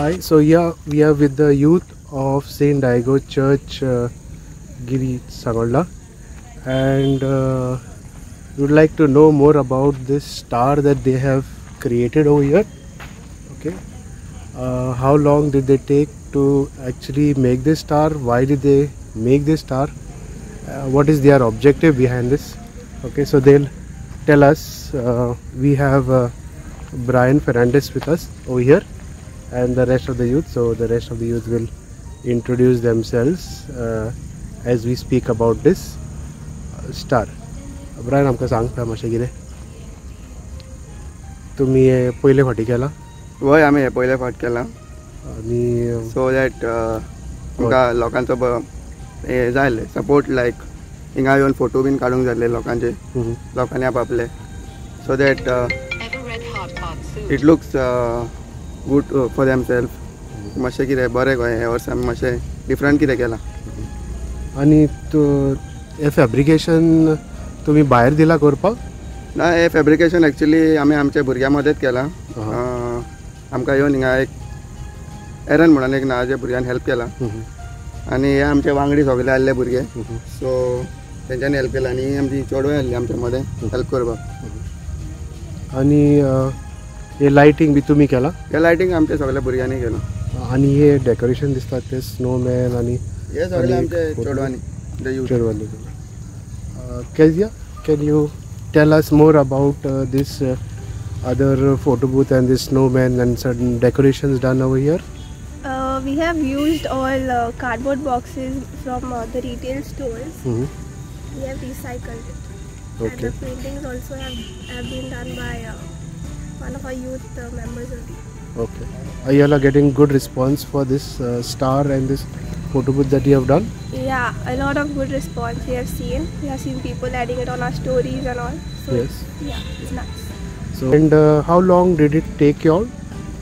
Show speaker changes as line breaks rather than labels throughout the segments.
Hi, so here we are with the youth of St. Diego Church, Giri Sangolda, and we would like to know more about this star that they have created over here. Okay, how long did they take to actually make this star? Why did they make this star? What is their objective behind this? Okay, so they'll tell us. We have Brian Fernandez with us over here and the rest of the youth. So the rest of the youth will introduce themselves as we speak about this star. Brian, आमकां सांग पळय मातशें कितें तुमी हे पयले फावटी केलां?
वय, आमी हे पयले फावट केलां
आनी
सो that आमकां लोकांचो हे जाय आसलें सपोर्ट, लायक हिंगा येवन फोटो बीन काडूंक जाय आसले लोकांचे, लोकांनी आपआपले, so that it looks good for themself. मातशें कितें बरें गोंय हे वर्सा आमी मातशें डिफरंट कितें केलां.
आनी हें फेब्रिकेशन तुमी भायर दिलां करपाक?
ना, हें फेब्रिकेशन एक्चुली आमी आमच्या भुरग्यां मदेंच केलां. आमकां येवन हिंगा एक एरन म्हणून एक नांवाच्या भुरग्यान हेल्प केलां आनी हे आमचे वांगडी सगळे आसले भुरगे, सो तेंच्यांनी हेल्प केला आनी आमची चेडवां आसली आमच्या मदें हेल्प करपाक.
आनी हे लायटींग बी तुमी केलां?
हे लायटींग आमच्या सगळ्या भुरग्यांनी केलां.
आनी हे डेकोरेशन दिसता ते स्नोमॅन आनी
हे सगळे आमचे चेडवांनी,
चेडवांनी केलां. Kezia, can you tell us more about this other photo booth and this snowman and certain decorations done over here?
We have used all cardboard boxes from the retail stores. We have recycled it.
Okay.
And the paintings also have been done by one of our youth members only.
Okay. Are you all getting good response for this star and this photo booth that you have done?
Yeah, a lot of good response we have seen. We have seen people adding it on our stories and all. So
yes.
Yeah, it's nice.
So, and how long did it take you all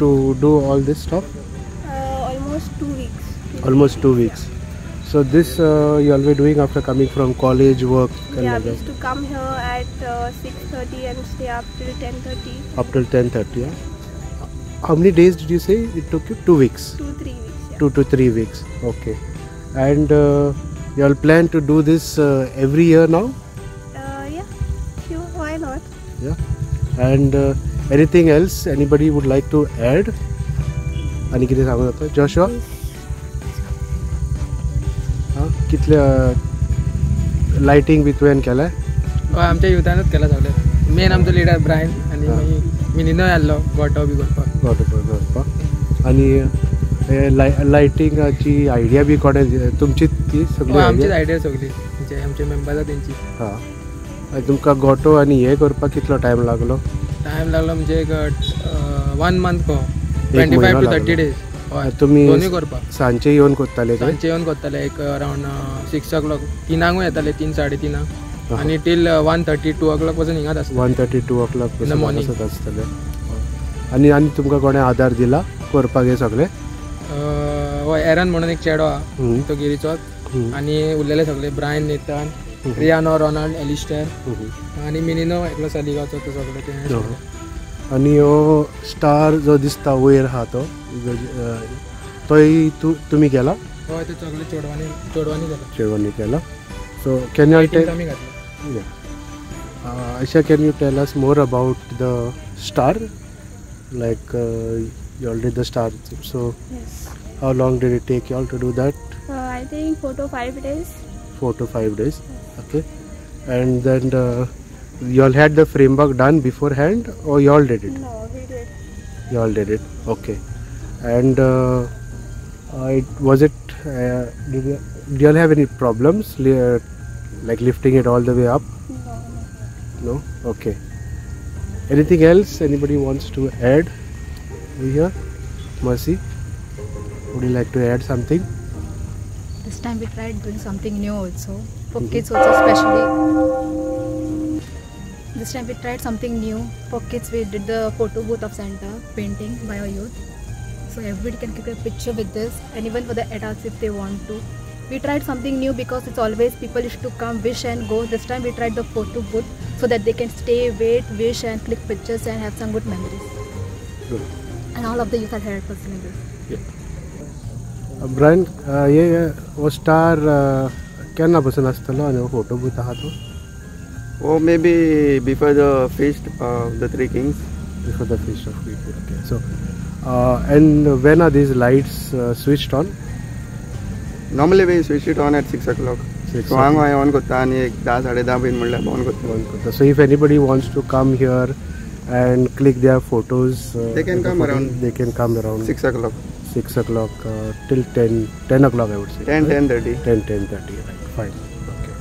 to do all this stuff?
Almost 2 weeks.
Almost 2 weeks.
Yeah.
So this you all were doing after coming from college, work? And
yeah,
like
we used to come here at 6:30 and stay up till 10:30.
Up till 10:30, yeah. How many days did you say it took you? 2 weeks?
2-3 weeks, yeah.
2 to 3 weeks, okay. And you all plan to do this every year now?
Yeah, sure, why not?
Yeah. And anything else anybody would like to add? आनी कितें सांगू जाता? Joshua? हां, कितले lighting बी तुवें केलें?
हय, आमच्या युथानूच केलां सगळें. मेन आमचो लिडर ब्रायन आनी मागीर मिनिनोय आसलो गोटो बी करपाक.
गोटो करपाक. आनी लायटिंगाची आयडिया बी कोणें तुमची ती सगळी?
आमचीच आयडिया सगळी, म्हणजे आमचे मेंबर्स तेंची.
हां, आनी तुमकां गोटो आनी हें करपाक कितलो टायम लागलो?
टायम लागलो म्हणजे एक 1 मंथ को 25 to 30 days. हय,
तुमी
दोनूय करपाक
सांजचे येवन करताले?
सांजचे येवन करताले, एक अरावंड 6 o'clock, 3 येताले, 3 साडे 3 आनी टील 1:30 2 o'clock पासून हिंगाच आसता.
1:30 2 o'clock पासून आसतले. आनी आनी तुमकां कोणें आदार दिला करपाक हें सगळें?
हय, एरन म्हणून एक चेडो आहा तो गिरीचोच, आनी उरलेले सगळे Brian, Nathan, Riano, Ronald, Alistair आनी मिनिनो एकलो सालिगांवचो, तो सगळे ते.
आनी हो स्टार जो दिसता वयर आहा तो तोय तुमी केला?
हय, तो सगळे चेडवांनी चेडवांनी केला.
चेडवांनी केला. So can you tell Aisha, can you tell us more about the star? Like you all did the star, so
yes.
How long did it take you all to do that?
I think 4 to 5 days.
4 to 5 days.
Yes.
Okay. And then you all had the framework done beforehand, or you all did it?
No, we did.
You all did it. Okay. And did you all have any problems like lifting it all the way up?
No, no.
No? Okay. Anything else anybody wants to add over here? Mercy, would you like to add something?
This time we tried doing something new also for kids also, especially. This time we tried something new for kids. We did the photo booth of Santa painting by our youth, so everybody can take a picture with this, and even for the adults if they want to. We tried something new because it's always people used to come, wish and go. This time we tried the photo booth so that they can stay, wait, wish and click pictures and have some good memories.
Good.
And all of the youth are helped us in this.
ब्रायन, हे हो star केन्ना पसून आसतलो आनी हो photo booth आहा तो?
हो maybe before the feast of the Three Kings.
Before the feast of Three Kings. Okay. So and when are these lights switched on?
Normally we switch it on at 6 o'clock. सवांक हांवें on करता आनी एक 10 10:30 बीन म्हणल्यार on करता.
So if anybody wants to come here and click their photos,
they can come around.
They can come around
6 o'clock.
6 o'clock till 10 o'clock I would say.
10, right? 10:30.
10, 10:30, right? Fine. Okay.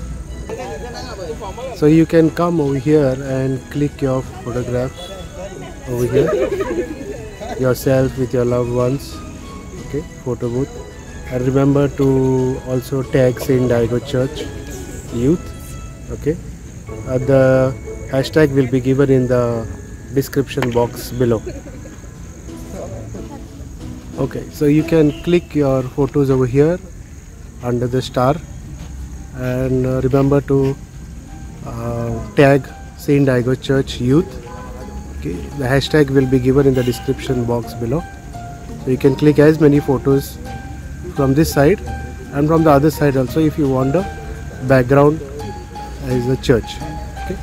So you can come over here and click your photograph over here yourself with your loved ones. Okay, photo booth. And remember to also tag Saint Diego Church Youth. Okay, the hashtag will be given in the description box below. Okay, so you can click your photos over here under the star, and remember to tag Saint Diego Church Youth. Okay, the hashtag will be given in the description box below. So you can click as many photos from this side and from the other side also if you want the background as a church. Okay.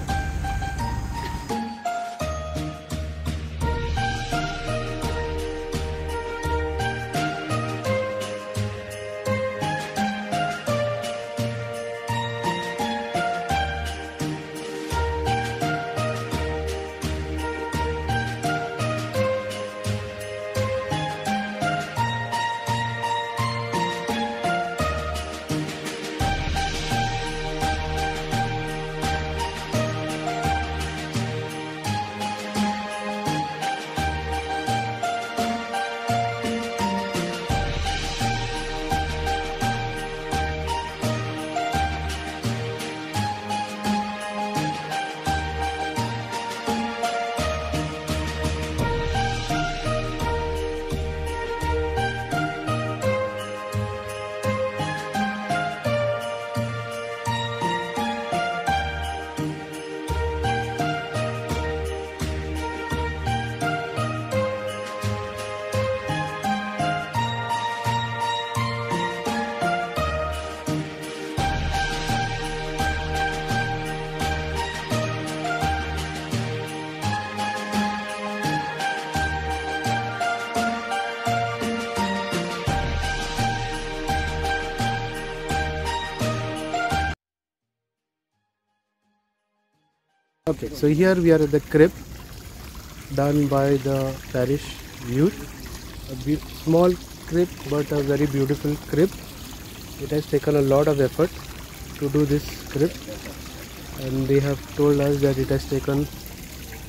Okay, so here we are at the crib done by the parish youth. A small crib, but a very beautiful crib. It has taken a lot of effort to do this crib, and they have told us that it has taken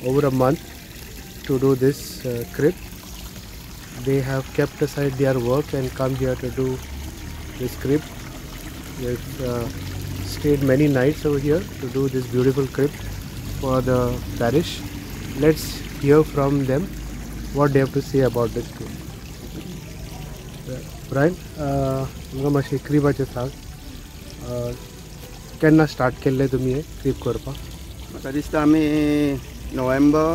over a month to do this crib. They have kept aside their work and come here to do this crib. They've stayed many nights over here to do this beautiful crib for the parish. Let's hear from them what they have to say about this crib. Brian, तुमकां मातशें क्रिबाचें सांग, केन्ना start केल्लें तुमी हें crib करपाक?
म्हाका दिसता आमी नोव्हेंबर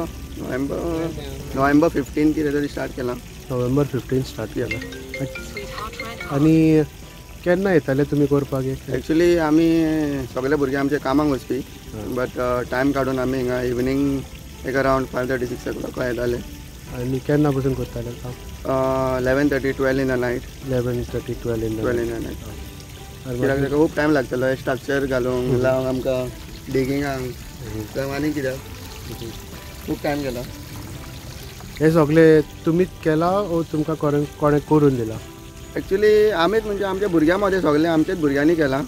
15 कितें तरी स्टार्ट केलां.
नोव्हेंबर 15 स्टार्ट केलां. आनी केन्ना येताले तुमी करपाक?
एक्चुली आमी सगळे भुरगे आमचे कामाक वचपी, बट टायम काडून आमी हिंगा इवनींग एक अरावंड 5:30-6 o'clock येताले.
आनी केन्ना पसून करताले काम?
11:30, 12 in the night.
11:30, 12 in
the night. कित्याक ताका खूब टायम लागतलो स्ट्रक्चर घालूंक, लावंक, आमकां डिगिंगाक आनी कित्याक खूब टायम गेला.
हे सगळे तुमीच केला ओ तुमकां कोणें करून दिला?
एक्चुली आमीच, म्हणजे आमच्या भुरग्यां मदें सगळें आमच्याच भुरग्यांनी केलां.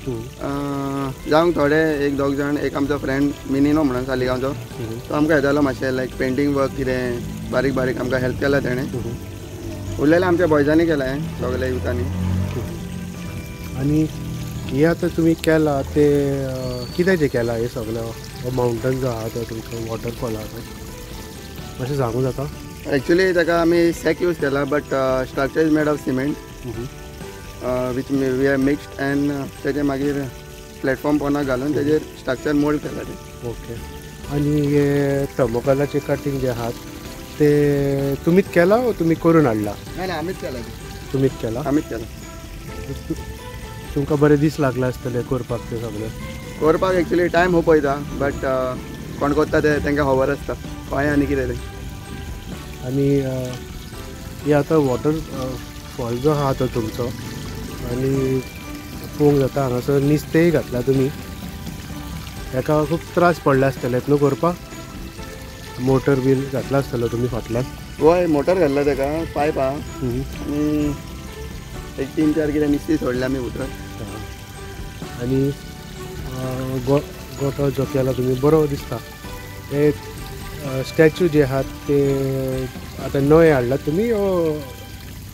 जावंक थोडे एक दोग जाण, एक आमचो फ्रेंड मिनिनो म्हणून सालिगांवचो, तो आमकां येतालो मातशें लायक पेंटींग वर्क कितें बारीक बारीक आमकां हेल्प केला तेणें. उरलेलें आमच्या बॉयजांनी केलां हें सगळ्या युथांनी.
आनी हे आतां तुमी केलां तें कित्याचें केलां हें सगळें? हो मावंटन जो आहा तो तुमचो वॉटरफॉल आहा तो मातशें सांगूं जाता?
एक्चुली ताका आमी सॅक यूज केला, but structure is made of cement which we have mixed and तेजे मागीर प्लॅटफॉर्म पोंदा घालून तेजेर स्ट्रक्चर मोल्ड केला तें.
ओके. आनी हे थर्मोकोलाचे कटींग जे आहात ते तुमीच केला ओ तुमी करून हाडला?
नाही, आमीच केला.
तुमीच केला?
आमीच केला.
तुमकां बरें दीस लागले आसतले करपाक ते सगळें?
करपाक एक्चुली टायम खूब वयता, बट कोण करता ते तांकां खबर आसता खंय आनी कितें तें.
आनी हे आतां वॉटर फॉल जो आहा तो तुमचो आनी पळोवंक जाता हांगासर नुस्तेंय घातलां तुमी, हेका खूब त्रास पडले आसतले न्हू करपाक? मोटर बीन घातला आसतलो तुमी फाटल्यान?
हय, मोटर घातला ताका, पायप आहा आनी एक 3-4 कितें नुस्तीं सोडल्या आमी उदकांत.
आनी गोटो जो केला तुमी बरो दिसता. हे स्टॅच्यू जे आहात ते आतां नवे हाडला तुमी ओ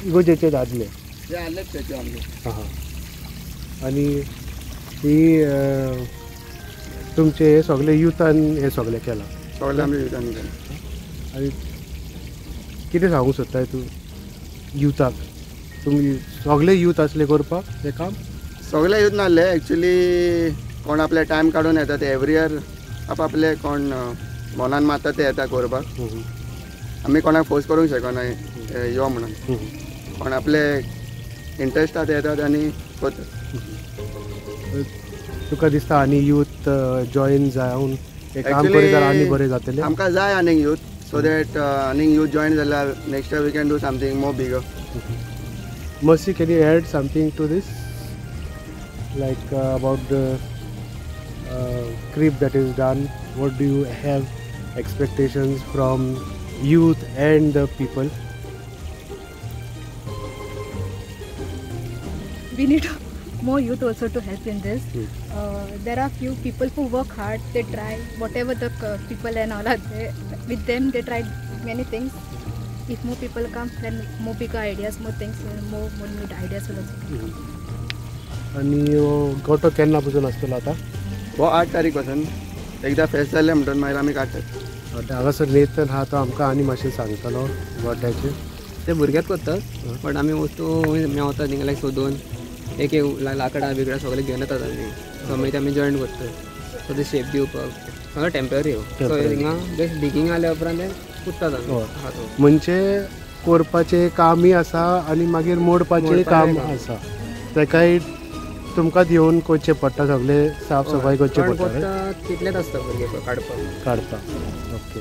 इगोजेचे आदले?
ते आदले स्टॅच्यू आमचे.
हां. आनी ही तुमचे हे सगळे युथान हे सगळें केलां?
सगळें आमच्या युथान केलां.
आनी कितें सांगूंक सोदताय तूं युथाक? तुमी सगळे यूथ आसले करपाक हें काम?
सगळे यूथ नासले एक्चुली, कोण आपले टायम काडून येता ते एवरी इयर आपआपले कोण मनान मारता ते येता करपाक. आमी कोणाक फोर्स करूंक शकना यो म्हणून, कोण आपले इंट्रस्ट आहा ते येतात आनी करतात.
तुका दिसता आनी यूथ जॉयन जावन हें काम करीत जाल्यार आनी बरें जातलें?
आमकां जाय आनीक यूथ, सो that आनीक यूथ जॉयन जाल्यार next year we can do something more bigger.
Mercy, can you add something to this, like about the crib that is done? What do you have expectations from youth and the people?
We need more youth also to help in this. There are few people who work hard, they try whatever the people and all are there, with them they try many things. If more people come, then more bigger ideas, more things, more new ideas will also come.
आनी गोटो केन्ना पासून आसतलो आतां?
हो 8 तारीख पासून. एकदां फेस्त जालें म्हणटन मागीर आमी काडटात.
हांगासर नेतन आहा तो आमकां आनी मातशें सांगतलो गोट्याचेर.
ते भुरगेच करतात, बट आमी वस्तू मेवता थिंगा लायक सोदून एक एक लाकडां बिकडां सगळें घेवन येतात आमी. सो मागीर ते आमी जॉयन करतात, सो ते शेप दिवपाक सगळें टेम्पररी. सो हिंगा जस्ट डिगींग आल्या उपरांत ते पुसतात आमी.
म्हणजे कोरपाचें कामय आसा आनी मागीर मोडपाचें काम आसा, तेकाय तुमकां येवन करचें पडटा, सगळें साफ सफाय करचें पडटा.
तितलेंच आसता भुरगे काडपाक
काडपाक. ओके,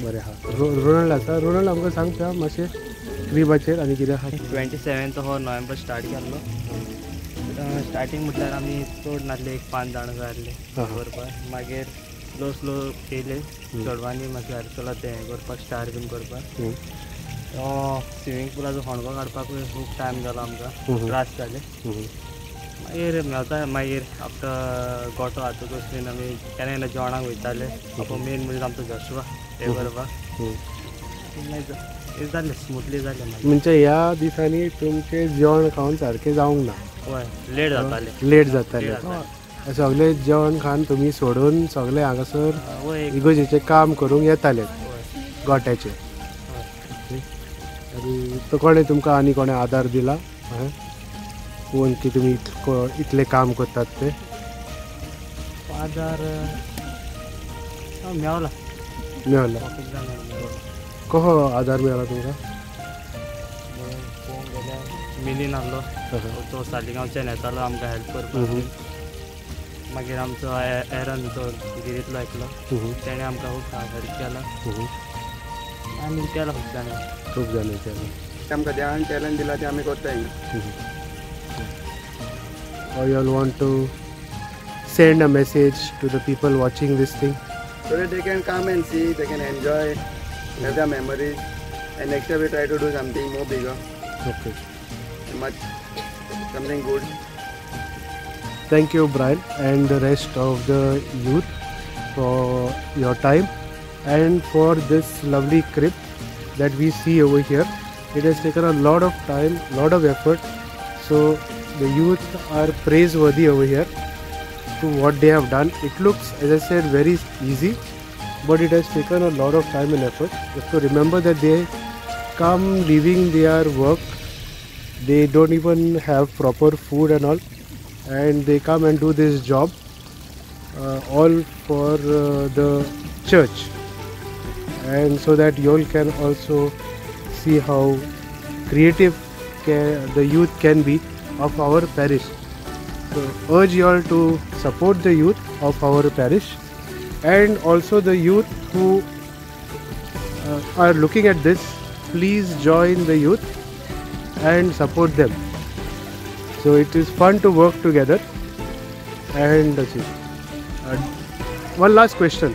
बरें आहा. रोनाल्ड आसा, रोनाल्ड आमकां सांगता मातशें क्रिबाचेर आनी कितें आहा?
27 हो नोव्हेंबर स्टार्ट केल्लो. स्टार्टींग म्हटल्यार आमी चड नासले, एक 5 जाणां जाय करपाक. मागीर स्लो स्लो येयले चेडवांनी मागीर चला तें करपाक, स्टार बीन करपाक. स्विमींग पुलाचो होंडको काडपाकूय खूब टायम जालो आमकां, त्रास जाले. मागीर मेवता मागीर आफ्टर गोटो हातूंतच बीन आमी केन्ना केन्ना जेवणाक वयताले. मेन म्हणजे आमचो जोशुआ हें करपाक मागीर जालें, स्मुथली जालें.
म्हणजे ह्या दिसांनी तुमचें जेवण खावन सारकें जावंक ना?
हय, लेट जातालें.
लेट जातालें. सगळें जेवण खावन तुमी सोडून सगळें हांगासर इगोजेचें काम करूंक येताले गोट्याचें. आनी तो कोणें तुमकां आनी कोणें आदार दिला पळोवन की तुमी इतलें काम करतात ते?
आदार मेवला.
मेवला. कसो आदार मेळ्ळा तुमकां?
पळोवंक गेल्यार मिनीन आहलो, तो सालिगांवच्यान येतालो आमकां हेल्प करपाक. मागीर आमचो एरन जो गिरींतलो एकलो, तेणें आमकां खूब हेल्प केला आनी केला खूब जाणां,
खूब जाणां केलां.
आमकां देवान टॅलंट दिला तें आमी करता.
Or you all want to send a message to the people watching this thing?
So that they can come and see, they can enjoy, have their memories, and next year we try to do something more bigger.
Okay.
Much, something good.
Thank you, Brian, and the rest of the youth for your time and for this lovely crib that we see over here. It has taken a lot of time, lot of effort. So the youth are praiseworthy over here to what they have done. It looks, as I said, very easy, but it has taken a lot of time and effort. You have to remember that they come leaving their work, they don't even have proper food and all, and they come and do this job all for the church. and so that you all can also see how creative the youth can be of our parish. So urge you all to support the youth of our parish, and also the youth who are looking at this, please join the youth and support them. So it is fun to work together. And that's it. One last question.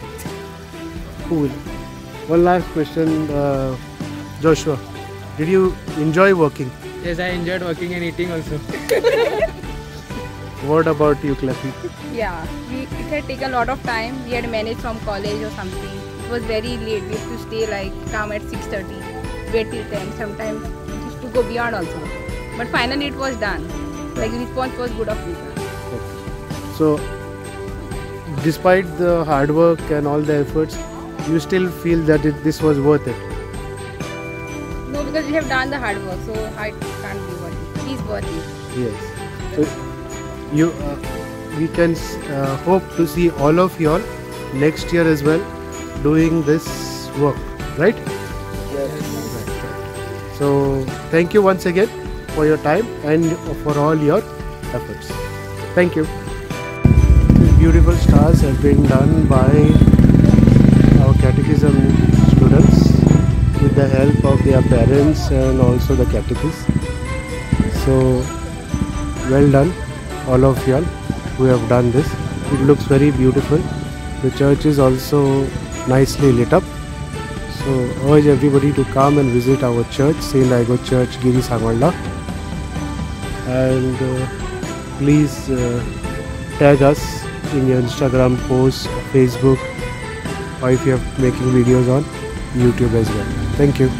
Who will? One last question, Joshua. Did you enjoy working?
Yes, I enjoyed working and eating also.
What about you, Cleffy?
Yeah, it had taken a lot of time. We had managed from college or something. It was very late. We had to stay like come at 6:30, wait till 10. Sometimes it used to go beyond also. But finally it was done. Like response was good of people.
Okay. So, despite the hard work and all the efforts, you still feel that this was worth it?
No, because we have done the hard work, so I can't be worth it. It is worth it.
Yes. So, we can hope to see all of you all next year as well doing this work, right?
Yes.
Right, right. So thank you once again for your time and for all your efforts. Thank you. These beautiful stars have been done by our catechism students with the help of their parents and also the catechists. So well done, all of you all who have done this. It looks very beautiful. The church is also nicely lit up. So urge everybody to come and visit our church, St. Diego Church, Giri Sangolda. And please tag us in your Instagram posts, Facebook, or if you are making videos on YouTube as well. Thank you.